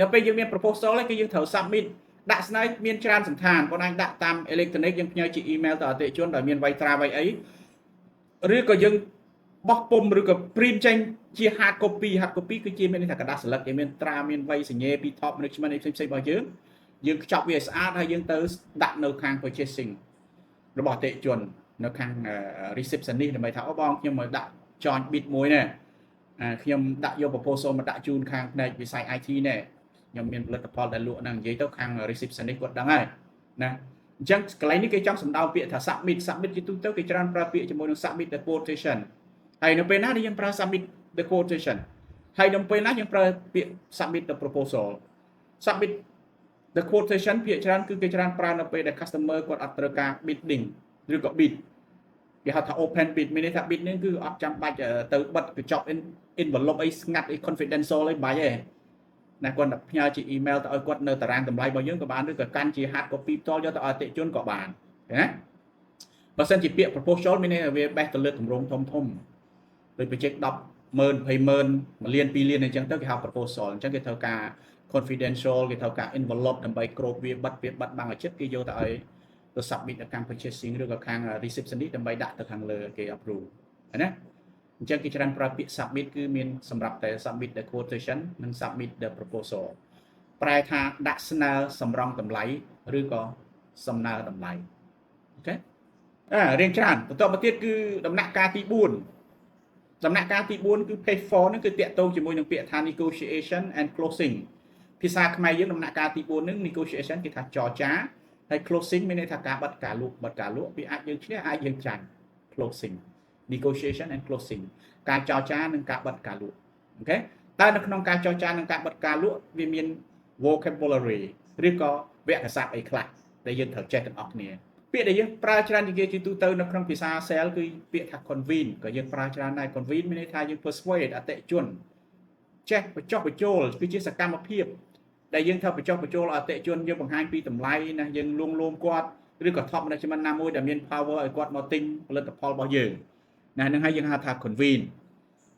នៅពេលយើងមាន proposal ហើយគឺយើងត្រូវ submit ដាក់ស្នើមានច្រើនសន្តានគាត់អាចដាក់តាម electronic យើងផ្ញើជា email ទៅអតិថិជនដោយមានវាយត្រាវាយអីឬក៏យើងបោះពុំឬក៏ print ចេញជា hard copy hard copy គឺជាមានន័យថាក្រដាសស្លឹកដែលមានត្រាមានវ័យសញ្ញាពី top management អីផ្សេងៗរបស់យើងយើងខ្ចប់វាឲ្យស្អាតហើយយើងទៅដាក់នៅខាង purchasing របស់អតិថិជននៅខាង receptionist ដើម្បីថាអូបងខ្ញុំមកដាក់ joint bid មួយណែខ្ញុំដាក់យក proposal មកដាក់ជូនខាងផ្នែកវិស័យ IT ណែខ្ញុំមានផលិតផលដែលលក់ហ្នឹងនិយាយទៅខាង receptionist គាត់ដឹងហើយណាអញ្ចឹងកន្លែងនេះគេចង់សំដៅពាក្យថា submit submit ជាទូទៅគេច្រើនប្រើពាក្យជាមួយនឹង submit the quotation ហើយនៅពេលណាដែលយើងប្រើ submit the quotation ហើយនៅពេលណាយើងប្រើពាក្យ submit the proposal submit the quotation ភាគច្រើនគឺគេច្រើនប្រើនៅពេលដែល customer គាត់អត់ត្រូវការ bidding ឬក៏ bid គេហៅថា open bid មានន័យថា bid នេះគឺអត់ចាំបាច់ទៅបិទកញ្ចប់ envelope អីស្ងាត់អី confidential អីបាច់ទេណាគាត់តែផ្ញើជា email ទៅឲ្យគាត់នៅតារាងតម្លៃរបស់យើងក៏បានឬក៏កាន់ជា hard copy ផ្ទាល់យកទៅឲ្យអតិថិជនក៏បានណាបើសិនជាពាក្យ proposal មានន័យថាវាបេះទៅលើគម្រោងធំធំដូច project 10ម៉ឺន20ម៉ឺន1លាន2លានអញ្ចឹងទៅគេហៅ proposal អញ្ចឹងគេត្រូវការ confidential គេត្រូវការ envelope ដើម្បីគ្របវាបិទវាបិទបាំងឲ្យជិតគេយកទៅឲ្យទៅ submit ទៅខាង purchasing ឬក៏ខាង receptionist ដើម្បីដាក់ទៅខាងលើគេ approve ណាអញ្ចឹងគេច្រើនប្រើពាក្យ submit គឺមានសម្រាប់តែ submit the quotation និង submit the proposal ប្រែថាដាក់ស្នើសម្រងតម្លៃឬក៏សំណើតម្លៃOK អារៀងច្រើនបន្ទាប់មកទៀតគឺដំណាក់កាលទី4ដំណាក់កាលទី4គឺ phase 4ហ្នឹងគឺតាក់ទងជាមួយនឹងពាក្យថា negotiation and closing ភាសាខ្មែរយើងដំណាក់កាលទី4ហ្នឹង negotiation គេថាចរចាហើយ closing មានន័យថាការបិទការលក់បិទការលក់វាអាចយើងឈ្នះអាចយើងចាញ់ closing negotiation and closing ការចរចានិងការបិទការលក់OK តើនៅក្នុងការចរចានិងការបិទការលក់វាមាន vocabulary ឬក៏វគ្គស័ព្ទអីខ្លះដែលយើងត្រូវចេះទាំងអស់គ្នាពាក្យដែលយើងប្រើច្រើនជាងគេជាទូទៅនៅក្នុងភាសា sale គឺពាក្យថា convince ក៏យើងប្រើច្រើនដែរ convince មានន័យថាយើង persuade អតិថិជនចេះបញ្ចុះបញ្ចូលគឺជាសកម្មភាពដែលយើងធ្វើបញ្ចុះបញ្ចូលអតិថិជនយើងបង្ហាញពីតម្លៃណាយើងលួងលោមគាត់ឬក៏ top management ណាមួយដែលមាន power ឲ្យគាត់មកទិញផលិតផលរបស់យើងណានឹងហើយយើងហៅថា convince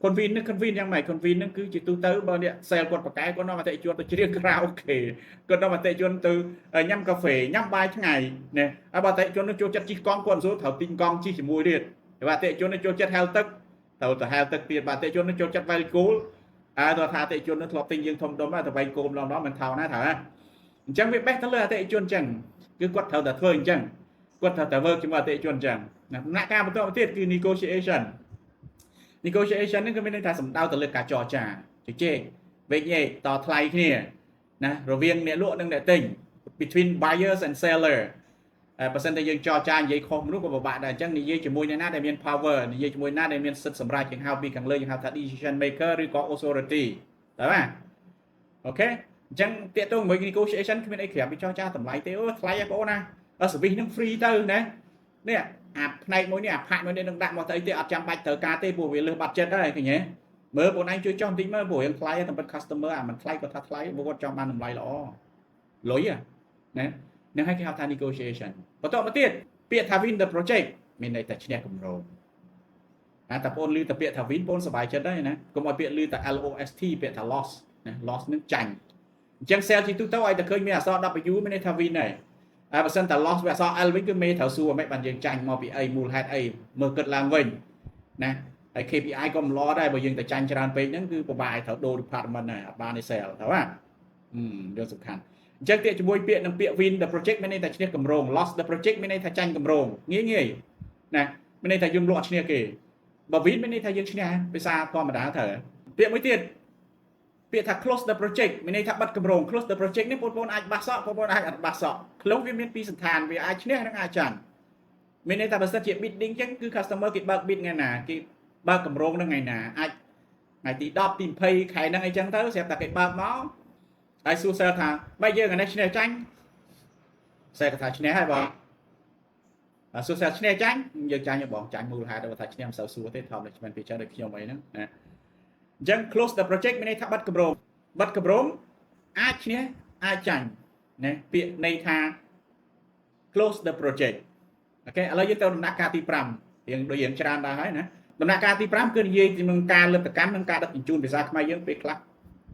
Convince នឹង convince យ៉ាងម៉េច convince នឹងគឺជាទូទៅបើអ្នក sale គាត់ប្រកែគាត់នាំអតិថិជនទៅច្រៀងខារ៉ាអូខេគាត់នាំអតិថិជនទៅញ៉ាំកាហ្វេញ៉ាំបាយថ្ងៃណាហើយបើអតិថិជននឹងចូលចិត្តជិះកង់គាត់មិនស្រួលត្រូវទិញកង់ជិះជាមួយទៀតបើអតិថិជននឹងចូលចិត្តហែលទឹកត្រូវទៅហែលទឹកទៀតបើអតិថិជននឹងចូលចិត្តវ៉ៃគោលអើទៅថាអតិថិជននឹងធ្លាប់ទិញយើងធំដុំទៅវ៉ៃគោលម្ដងម្ដងមិនថោណាត្រូវហ៎អញ្ចឹងវាបេះទៅលើអតិថិជនអញ្ចឹងគឺគាត់ត្រូវតែធ្វើអញ្ចឹងគាត់ត្រូវតែ work ជាមួយអតិថិជនអញ្ចឹងណាដំណាក់កាលបន្តមកទៀតគឺ negotiation។ Negotiation ហ្នឹងគឺមានន័យថាសំដៅទៅលើការចរចាជជែកវែកញែកតថ្លៃគ្នាណារវាងអ្នកលក់និងអ្នកទិញ between buyers and seller។ ហើយបើសិនតែយើងចរចានិយាយខុសមនុស្សក៏ពិបាកដែរអញ្ចឹងនិយាយជាមួយអ្នកណាដែលមាន power និយាយជាមួយណាដែលមានសិទ្ធិសម្រេចយើងហៅពីខាងលើយើងហៅថា decision maker ឬក៏ authority តើបាទ OK អញ្ចឹងតាកតងមួយ negotiation គ្មានអីក្រៅពីចរចាតម្លៃទេអូថ្លៃហ៎បងអូនណាអឺ service នឹង free ទៅណានេះអាផ្នែកមួយនេះអាផាក់មួយនេះនឹងដាក់មកទៅអីទេអត់ចាំបាច់ត្រូវការទេព្រោះវាលើសបាត់ចិត្តហើយឃើញទេមើលបងឯងជួយចុះបន្តិចមើលព្រោះរឿងថ្លៃតែពិត customer អាមិនថ្លៃគាត់ថាថ្លៃព្រោះគាត់ចង់បានតម្លៃល្អលុយណានឹងឲ្យគេហៅថា negotiation។ បន្តមកទៀតពាក្យថា win the project មានន័យថាឈ្នះគម្រោងណាតែបងឮតែពាក្យថា win បងសប្បាយចិត្តហើយណាកុំឲ្យពាក្យឮតែ LOST ពាក្យថា loss ណា loss នឹងចាញ់អញ្ចឹង sale ជាទូទៅឲ្យតែឃើញមានអក្សរ W មានន័យថា win ហើយហើយបើសិនតែ loss វាអក្សរ L វិញគឺមេត្រូវសួរមិនបានយើងចាញ់មកពីអីមូលហេតុអីមើលគិតឡើងវិញណាហើយ KPI ក៏មិនល្អដែរបើយើងតែចាញ់ច្រើនពេកហ្នឹងគឺពិបាកឲ្យត្រូវដូរ department ដែរអត់បានទេ sale ត្រូវបាទអឺរឿងសំខាន់អញ្ចឹងពាក្យជាមួយពាក្យនឹងពាក្យ win the project មានន័យថាឈ្នះគម្រោង loss the project មានន័យថាចាញ់គម្រោងងាយងាយណាមានន័យថាយើងលក់អត់ឈ្នះគេបើ win មានន័យថាយើងឈ្នះភាសាធម្មតាត្រូវពាក្យមួយទៀតពាក្យថា close the project មានន័យថាបិទគម្រោង close the project នេះបងប្អូនអាចបាសសក់បងប្អូនអាចអត់បាសសក់ close វាមានពីរសន្តានវាអាចឈ្នះនិងអាចចាញ់មានន័យថាបើសិនជា bidding ចឹងគឺ customer គេបើក bid ថ្ងៃណាគេបើកគម្រោងនឹងថ្ងៃណាអាចថ្ងៃទី10ទី20ខែហ្នឹងអីចឹងទៅស្រាប់តែគេបើកមកហើយសួរ sale ថាបើយើងអានេះឈ្នះចាញ់ sale គាត់ថាឈ្នះហើយបងអសួរ sale ឈ្នះចាញ់យើងចាញ់បងចាញ់មូលហេតុថាឈ្នះមិនសូវសួរទេ top management ពីច្រើនដូចខ្ញុំអីហ្នឹងណាអញ្ចឹង close the project មានន័យថាបិទគម្រោងបិទគម្រោងអាចឈ្នះអាចចាញ់ណាពាក្យន័យថា close the project។ OK ឥឡូវយើងទៅដំណាក់កាលទី5រៀងដូចរៀងច្រើនដែរហើយណាដំណាក់កាលទី5គឺនិយាយពីនឹងការលទ្ធកម្មនិងការដឹកជញ្ជូនភាសាខ្មែរយើងពេលខ្លះ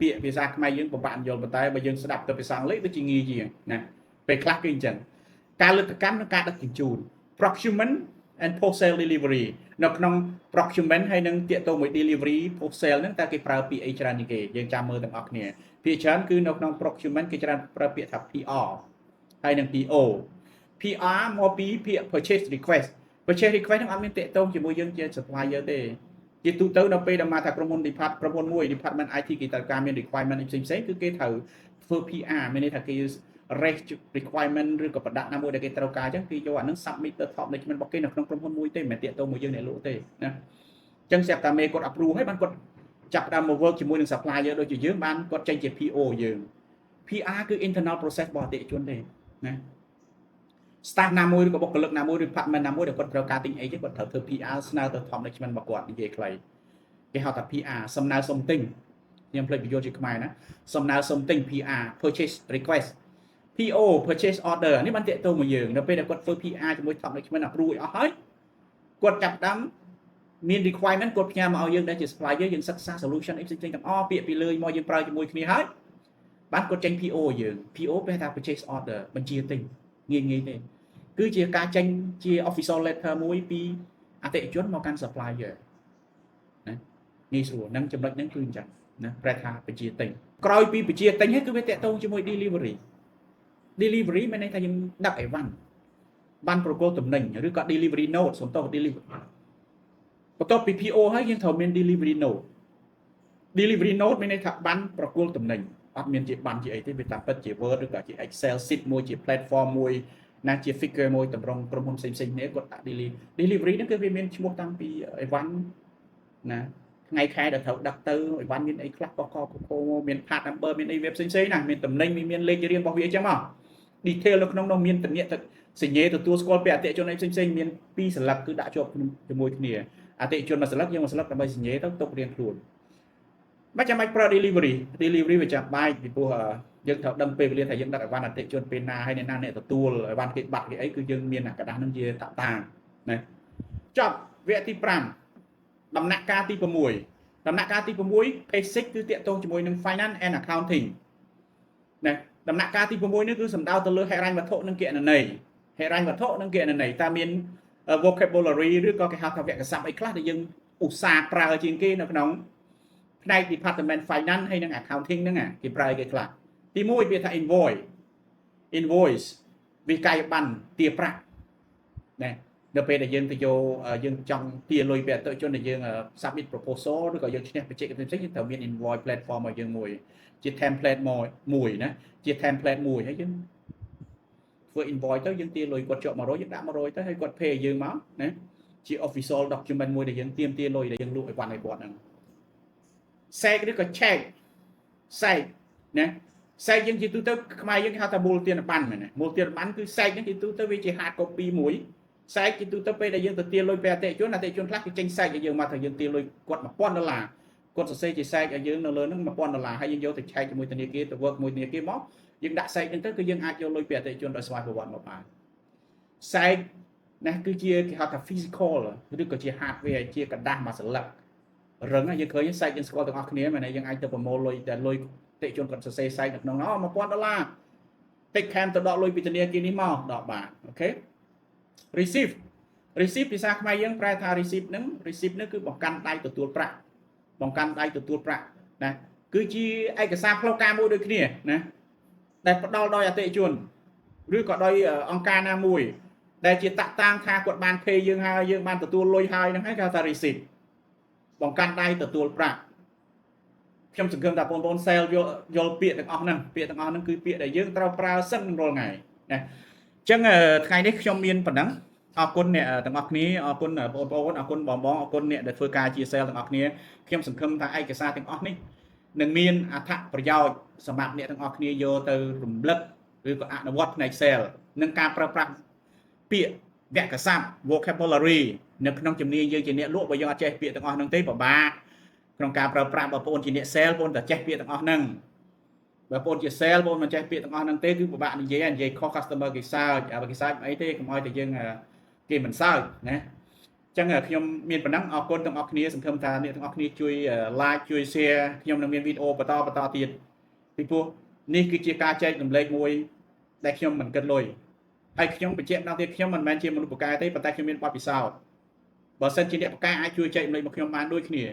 ពាក្យភាសាខ្មែរយើងពិបាកយល់ប៉ុន្តែបើយើងស្ដាប់ទៅភាសាអង់គ្លេសដូចជាងាយជាងណាពេលខ្លះគឺអញ្ចឹងការលទ្ធកម្មនិងការដឹកជញ្ជូន procurement and post sale delivery។ នៅក្នុង procurement ហើយនឹងទាក់ទងមួយ delivery post sale ហ្នឹងតើគេប្រើពាក្យអីច្រើនជាងគេយើងចាំមើលទាំងអស់គ្នាពាក្យច្រើនគឺនៅក្នុង procurement គេច្រើនប្រើពាក្យថា PR ហើយនិង PO។ PR មកពីពាក្យ purchase request។ Purchase request ហ្នឹងអត់មានទាក់ទងជាមួយយើងជា supplier ទេជាទូទៅនៅពេលដែលមកថាក្រុមហ៊ុន depart ក្រុមហ៊ុនមួយ department IT គេត្រូវការមាន requirement ផ្សេងផ្សេងគឺគេត្រូវធ្វើ PR មានន័យថាគេ raise requirement ឬក៏ product ណាមួយដែលគេត្រូវការអញ្ចឹងគេយកអានឹង submit ទៅ top management របស់គេនៅក្នុងក្រុមហ៊ុនមួយទេមិនមែនទាក់ទងមួយយើងអ្នកលក់ទេណាអញ្ចឹងស្រាប់តែមេគាត់ approve ហើយបានគាត់ចាប់ផ្ដើមមក work ជាមួយនឹង supplier ដូចជាយើងបានគាត់ចេញជា PO យើង PR គឺ internal process របស់អតិថិជនទេណា staff ណាមួយឬក៏បុគ្គលិកណាមួយឬ department ណាមួយដែលគាត់ត្រូវការទិញអីទេគាត់ត្រូវធ្វើ PR ស្នើទៅ top management របស់គាត់និយាយខ្លីគេហៅថា PR សំណើសុំទិញខ្ញុំភ្លេចបញ្យល់ជាខ្មែរណាសំណើសុំទិញ PR purchase request PO purchase order នេះបានទាក់ទងមកយើងនៅពេលដែលគាត់ធ្វើ PR ជាមួយ top management approve ឲ្យអស់ហើយគាត់ចាប់ផ្ដើមមាន requirement គាត់ផ្ញើមកឲ្យយើងដែលជា supplier យើងសិក្សា solution អីផ្សេងៗទាំងអស់ពាក្យពីលើមកយើងប្រើជាមួយគ្នាហើយបានគាត់ចេញ PO យើង PO ប្រែថា purchase order បញ្ជាទិញងាយងាយទេគឺជាការចេញជា official letter មួយពីអតិថិជនមកកាន់ supplier ណាងាយស្រួលនឹងចំណុចហ្នឹងគឺអញ្ចឹងណាប្រែថាបញ្ជាទិញក្រោយពីបញ្ជាទិញហើយគឺវាទាក់ទងជាមួយ delivery។ Delivery មានន័យថាយើងដឹកអីវ៉ាន់បានប្រគល់ទំនិញឬក៏ delivery note សំទោស delivery បន្ទាប់ពី PO ហើយយើងត្រូវមាន delivery note។ Delivery note មានន័យថាបានប្រគល់ទំនិញអត់មានជាបានជាអីទេវាតាមពិតជា Word ឬក៏ជា Excel sheet មួយជា platform មួយណាជា figure មួយតម្រង់ក្រុមហ៊ុនផ្សេងផ្សេងគ្នាគាត់ដាក់ delivery ហ្នឹងគឺវាមានឈ្មោះតាំងពីអីវ៉ាន់ណាថ្ងៃខែដែលត្រូវដឹកទៅអីវ៉ាន់មានអីខ្លះកកកកមាន part number មានអីវាផ្សេងផ្សេងណាមានតំណែងមានលេខរៀងរបស់វាអញ្ចឹងមក detail នៅក្នុងនោះមានតនិកសញ្ញាទទួលស្គាល់ពីអតិថិជនអីផ្សេងផ្សេងមានពីរសន្លឹកគឺដាក់ជាប់ជាមួយគ្នាអតិថិជនមួយសន្លឹកយើងមួយសន្លឹកដើម្បីសញ្ញាទៅទុករៀងខ្លួនមិនចាំបាច់ប្រើ delivery។ Delivery វាចាំបាច់ពីព្រោះយើងត្រូវដឹងពេលវេលាថាយើងដឹកអីវ៉ាន់អតិថិជនពេលណាហើយអ្នកណាអ្នកទទួលអីវ៉ាន់គេបាត់គេអីគឺយើងមានអាក្រដាសហ្នឹងជាតតាណាចប់វគ្គទី5ដំណាក់កាលទី6 ដំណាក់កាលទី6 basic គឺតាក់ទងជាមួយនឹង finance and accounting ណា។ដំណាក់កាលទី6នេះគឺសំដៅទៅលើហិរញ្ញវត្ថុនិងគណនេយ្យហិរញ្ញវត្ថុនិងគណនេយ្យតើមាន vocabulary ឬក៏គេហៅថាវគ្គស័ព្ទអីខ្លះដែលយើងឧស្សាហ៍ប្រើជាងគេនៅក្នុងផ្នែក department finance ហើយនិង accounting ហ្នឹងគេប្រើគេខ្លះទី1វាថា invoice invoice វិក័យប័ណ្ណទារប្រាក់ណានៅពេលដែលយើងទៅយកយើងចង់ទារលុយពីអតិថិជនដែលយើង submit proposal ឬក៏យើងឈ្នះបច្ចេកទេសផ្សេងយើងត្រូវមាន invoice platform ឲ្យយើងមួយជា template មកមួយណាជា template មួយហើយយើងធ្វើ invoice ទៅយើងទារលុយគាត់ជាប់100យើងដាក់100ទៅហើយគាត់ pay យើងមកណាជា official document មួយដែលយើងទាមទារលុយដែលយើងលក់ឲ្យវ៉ាន់ឲ្យគាត់ហ្នឹងសេកឬក៏ check សេកណាសេកយើងជាទូទៅខ្មែរយើងគេហៅថាមូលទានប័ណ្ណមែនទេមូលទានប័ណ្ណគឺសេកហ្នឹងជាទូទៅវាជា hard copy មួយសេកជាទូទៅពេលដែលយើងទៅទារលុយពីអតិថិជនអតិថិជនខ្លះគេចេញសេកឲ្យយើងមកថាយើងទារលុយគាត់1000ដុល្លារគាត់សរសេរជាសេកឲ្យយើងនៅលើហ្នឹង1000ដុល្លារហើយយើងយកទៅឆែកជាមួយធនាគារទៅ work មួយធនាគារមកយើងដាក់សេកហ្នឹងទៅគឺយើងអាចយកលុយពីអតិថិជនដោយស្វ័យប្រវត្តិមកបានសេកណាគឺជាគេហៅថា physical ឬក៏ជា hardware ជាក្រដាសមួយសន្លឹករឹងយើងឃើញសេកយើងស្គាល់ទាំងអស់គ្នាមែនទេយើងអាចទៅប្រមូលលុយដែលលុយអតិថិជនគាត់សរសេរសេកនៅក្នុងនោះ1000ដុល្លារតិចខែមទៅដកលុយពីធនាគារនេះមកដកបាន OK receipt receipt ភាសាខ្មែរយើងប្រែថា receipt ហ្នឹង receipt ហ្នឹងគឺបង្កាន់ដៃទទួលប្រាក់បង្កាន់ដៃទទួលប្រាក់ណាគឺជាឯកសារផ្លូវការមួយដូចគ្នាណាដែលផ្ដល់ដោយអតិថិជនឬក៏ដោយអង្គការណាមួយដែលជាតាក់តាងថាគាត់បាន pay យើងហើយយើងបានទទួលលុយហើយហ្នឹងហើយគេហៅថា receipt បង្កាន់ដៃទទួលប្រាក់ខ្ញុំសង្ឃឹមថាបងប្អូន sale យល់យល់ពាក្យទាំងអស់ហ្នឹងពាក្យទាំងអស់ហ្នឹងគឺពាក្យដែលយើងត្រូវប្រើសិនរាល់ថ្ងៃណាអញ្ចឹងថ្ងៃនេះខ្ញុំមានប៉ុណ្ណឹងអរគុណអ្នកទាំងអស់គ្នាអរគុណបងប្អូនអរគុណបងបងអរគុណអ្នកដែលធ្វើការជា sale ទាំងអស់គ្នាខ្ញុំសង្ឃឹមថាឯកសារទាំងអស់នេះនឹងមានអត្ថប្រយោជន៍សម្រាប់អ្នកទាំងអស់គ្នាយកទៅរំលឹកឬក៏អនុវត្តផ្នែក sale និងការប្រើប្រាស់ពាក្យវគ្គស័ព្ទ vocabulary នៅក្នុងជំនាញយើងជាអ្នកលក់បើយើងអត់ចេះពាក្យទាំងអស់ហ្នឹងទេពិបាកក្នុងការប្រើប្រាស់បើបងប្អូនជាអ្នក sale បងប្អូនតែចេះពាក្យទាំងអស់ហ្នឹងបើបងប្អូនជា sale បងប្អូនមិនចេះពាក្យទាំងអស់ហ្នឹងទេគឺពិបាកនិយាយនិយាយខុស customer គេសើចបើគេសើចមិនអីទេកុំឲ្យតែយើងគេមិនសើចណាចឹងខ្ញុំមានប៉ុណ្ណឹងអរគុណទាំងអស់គ្នាសង្ឃឹមថាអ្នកទាំងអស់គ្នាជួយ like ជួយ share ខ្ញុំនឹងមានវីដេអូបន្តបន្តទៀតពីព្រោះនេះគឺជាការចែករំលែកមួយដែលខ្ញុំមិនគិតលុយហើយខ្ញុំបញ្ជាក់ដល់ទៀតខ្ញុំមិនមែនជាមនុស្សពូកែទេប៉ុន្តែខ្ញុំមានបទពិសោធន៍បើសិនជាអ្នកពូកែអាចជួយចែករំលែកមកខ្ញុំបានដូចគ្នា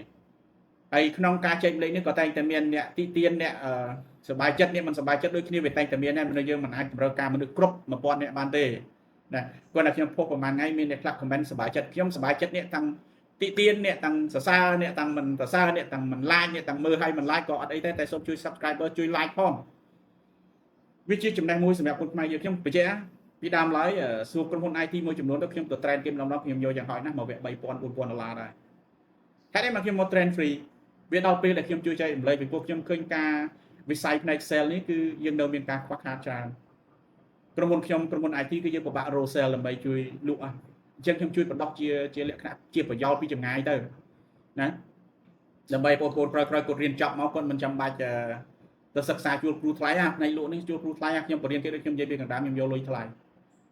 ហើយក្នុងការចែករំលែកនេះក៏តែងតែមានអ្នកទីទៀនអ្នកសប្បាយចិត្តអ្នកមិនសប្បាយចិត្តដូចគ្នាវាតែងតែមានដែរមនុស្សយើងមិនអាចតម្រូវការមនុស្សគ្រប់1000អ្នកបានទេណាគាត់តែខ្ញុំផុសប្រហែលថ្ងៃមានអ្នកខ្លះ comment សប្បាយចិត្តខ្ញុំសប្បាយចិត្តអ្នកតាំងទីទៀនអ្នកតាំងសរសើរអ្នកតាំងមិនសរសើរអ្នកតាំងមិន like អ្នកតាំងមើលឲ្យមិន like ក៏អត់អីទេតែសូមជួយ subscriber ជួយ like ផងវាជាចំណេះមួយសម្រាប់គុណខ្មែរយើងខ្ញុំបញ្ជាក់ពីដើមឡើយសួរក្រុមហ៊ុន IT មួយចំនួនទៅខ្ញុំទៅ train គេម្ដងៗខ្ញុំយកយ៉ាងហោចណាស់មកវគ្គ3000 4000ដុល្លារដែរហេតុអីមកខ្ញុំមក train free វាដល់ពេលដែលខ្ញុំជួយចែករំលែកពីព្រោះខ្ញុំឃើញការវិស័យផ្នែក sale នេះគឺយើងនៅមានការខ្វះខាតច្រើនក្រុមហ៊ុនខ្ញុំក្រុមហ៊ុន IT គឺយើងពិបាករក sale ដើម្បីជួយលក់អញ្ចឹងខ្ញុំជួយបណ្ដោះជាជាលក្ខណៈជាប្រយោលពីចម្ងាយទៅណាដើម្បីបងប្អូនក្រោយៗគាត់រៀនចប់មកគាត់មិនចាំបាច់ទៅសិក្សាជួលគ្រូថ្លៃណាផ្នែកលក់នេះជួលគ្រូថ្លៃខ្ញុំបរៀនគេដូចខ្ញុំនិយាយពីកណ្ដាលខ្ញុំយកលុយថ្លៃ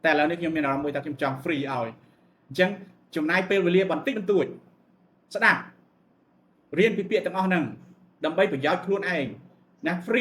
តែឥឡូវនេះខ្ញុំមានអារម្មណ៍មួយថាខ្ញុំចង់ free ឲ្យអញ្ចឹងចំណាយពេលវេលាបន្តិចបន្តួចស្ដាប់រៀនពីពាក្យទាំងអស់ហ្នឹងដើម្បីប្រយោជន៍ខ្លួនឯងណា free។